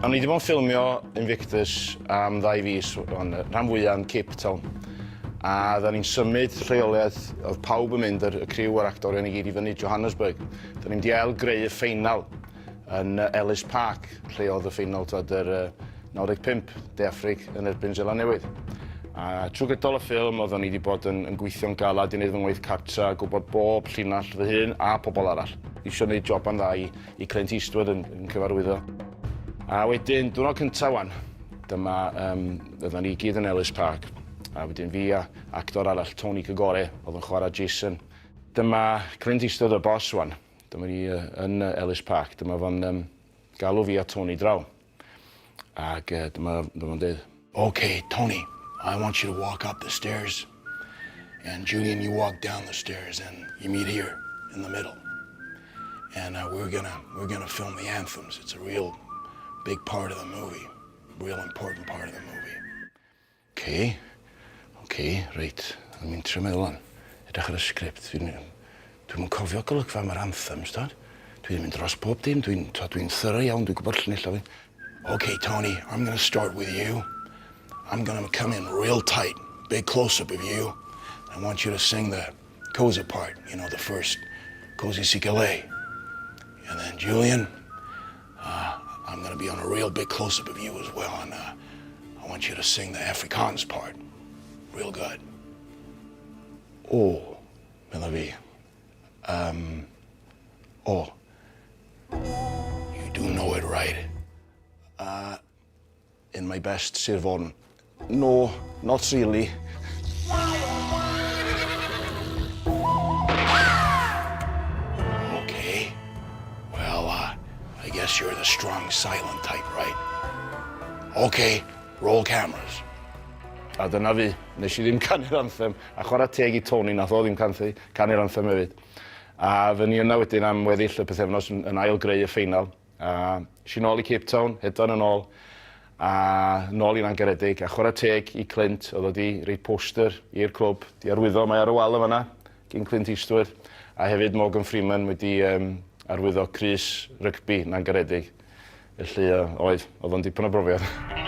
O'n i wedi bod yn ffilmio Invictus am ddau fis, ond rhan fwyaf yn Cape Town. A dda ni'n symud lleoliad, oedd pawb yn mynd, y criw a'r actorion i gyd i fyny Johannesburg. Da ni'n mynd i ail greu y ffeinal yn Ellis Park, lle oedd y ffeinal, twad, yr 95, De Affrig yn erbyn Seland Newydd. A trwy gydol y ffilm, oeddwn i wedi bod yn, yn gweithio'n galad i wneud fy ngwaith cartra, gwybod bob llinell fy hun a pobl arall. Eisiau gwneud job yn dda i, i Clint Eastwood yn, yn cyfarwyddo. A wedyn, diwrnod cyntaf wan, dyma, um, oedden ni gyd yn Ellis Park. A wedyn fi a actor arall, Tony Kagore, oedd yn chwarae Jason. Dyma Clint Eastwood y boss wan. Dyma ni uh, yn Ellis Park. Dyma fo'n um, galw fi a Tony draw. Ac uh, dyma, dyma fo'n dweud, Okay, Tony, I want you to walk up the stairs. And Julian, you walk down the stairs and you meet here in the middle. And uh, we're gonna we're gonna film the anthems. It's a real big part of the movie, real important part of the movie. Ok, ok, reit. O'n i'n trio meddwl wan. Edrych ar y sgript. Dwi'n dwi'm yn cofio golygfa am yr anthems, t'od? Dwi 'di mynd dros bob dim. Dwi'n t'od dwi'n thorough iawn, dwi'n gwybod llinellau fi. Ok, Tony, I'm gonna start with you. I'm gonna come in real tight, big close-up of you. I want you to sing the Xhosa part, you know, the first Nkosi Sikelel. And then Julian, uh, I'm gonna be on a real big close-up of you as well, and uh, I want you to sing the Afrikaans part real good. O, medda fi. Um, o. You do know it, right? Uh, in my best Sir Fôn. No, not really. Okay. Well, uh, I guess you're the strong, silent type, right? Okay, roll cameras. A dyna fi. Nes i ddim canu'r anthem. A chwarae teg i Tony, nath o ddim canthu, canu'r anthem hefyd. A fy ni yna wedyn am weddill y pythefnos yn, yn ail greu y ffeinal. A es i nôl i Cape Town, hedfan yn ôl, a nôl i Nangaredig, a chwarae teg i Clint, oedd o 'di rhoi poster i'r clwb, 'di arwyddo, mae ar y wal yn fan'na, gin Clint Eastwood, a hefyd Morgan Freeman wedi um, arwyddo crys rygbi Nangaredig. Felly, uh, oedd, oedd o'n dipyn o brofiad.